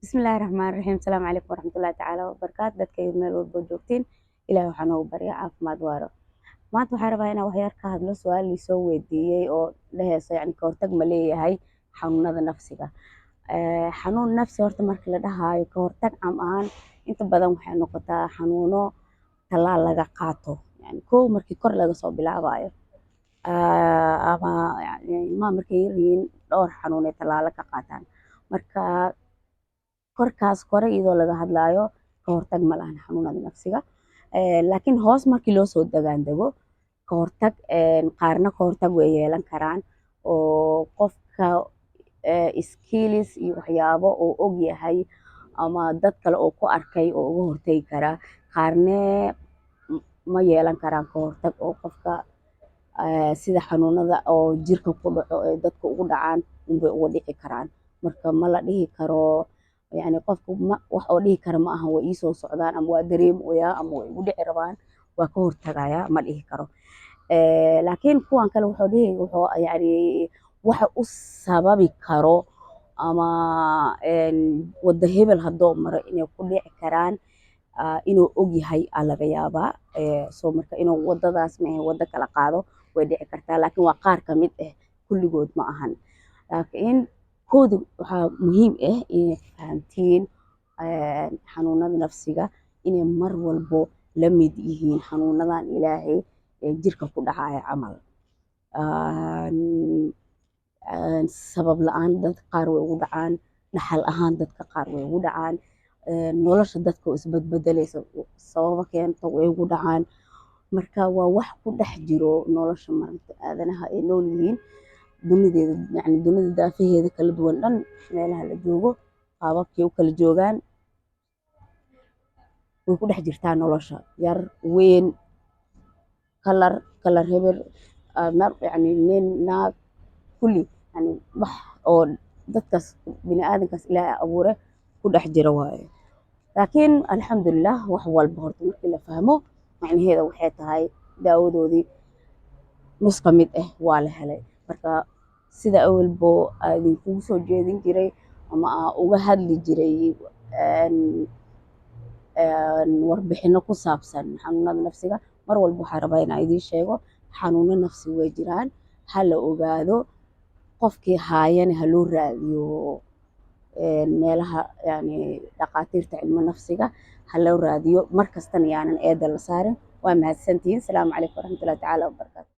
Bismillaahi Raxmaani Raxiim. Asalaamu calaykum waraxmatullaahi tacaala wabarakaatu. Dadka meel walbo joogtiin, Ilaah waxaa noogu barya caafimaad waaro. Maanta waxaan rabaa inaan waxyar ka hadlo su-aal liisoo weydiiyey oo dheheyso, yani, ka hortag ma leeyahay xanuunada nafsiga? Xanuun nafsi horta marka la dhahaayo ka hortag, caam ahaan inta badan waxay noqotaa xanuuno tallaal laga qaato, yani kow markii kor laga soo bilaabayo, ama yani ilmaha markay yaryihiin dhowr xanuun ay tallaalo ka qaataan. Marka korkaas kore iyadoo laga hadlaayo, ka hortag ma lahan xanuunada nafsiga. Laakiin hoos markii loo soo dagaan dego, ka hortag qaarna ka hortag way yeelan karaan, oo qofka skills iyo waxyaabo uu og yahay ama dad kale oo ku arkay oo uga hortagi karaa. Qaarne ma yeelan karaan ka hortag, oo qofka sida xanuunada oo jirka ku dhaco ee dadka ugu dhacaan unbay uga dhici karaan. Marka ma la dhihi karo, yani, qofka wax oo dhihi kara ma ahan way iisoo socdaan ama waa dareemayaa ama way igu dhici rabaan, waa ka hortagayaa, ma dhihi karo. Laakiin kuwan kale wuxuu dhihi, wuxuu yani waxa u sababi karo ama wada hebel haddoo maro inay ku dhici karaan inuu og yahay aa laga yaabaa. So marka inuu wadadaas maahe wado kala qaado way dhici kartaa, laakiin waa qaar ka mid ah, kulligood ma ahan. Laakiin kooda waxaa muhiim ah inay fahamtiin xanuunada nafsiga inay mar walbo la mid yihiin xanuunadan Ilaahay ee jirka ku dhacaya camal. Sabab la-aan dadka qaar way ugu dhacaan, dhaxal ahaan dadka qaar way ugu dhacaan, nolosha dadka oo isbadbedelaysa sababo keento way ugu dhacaan. Marka waa wax ku dhex jiro nolosha maaragta aadanaha ay nool yihiin, dunideeda, yani dunida daafaheeda kala duwan dhan, meelaha la joogo, qaababkay u kala joogaan, way ku dhex jirtaa nolosha, yar, weyn, kalar kalar hebel, yani nin, naag, kulli, yani wax oo dadkaas bini'aadankaas Ilaahay abuure ku dhex jira waaye. Laakiin alxamdulilah, wax walba horta markii la fahmo, macnaheeda waxay tahay daawadoodii nus ka mid ah waa la helay. Marka sida awalbo aa idinkugu soo jeedin jiray ama aa uga hadli jiray warbixino ku saabsan xanuunada nafsiga, mar walba waxaa rabaa inaan idiin sheego xanuuno nafsi way jiraan, ha la ogaado, qofkii haayana ha loo raadiyo meelaha, yani dhaqaatiirta cilmi nafsiga ha loo raadiyo. Mar kastana yaanan eeda la saarin. Waa mahadsantihiin. Asalaamu calaykum waraxmatullahi tacaala wabarakaatu.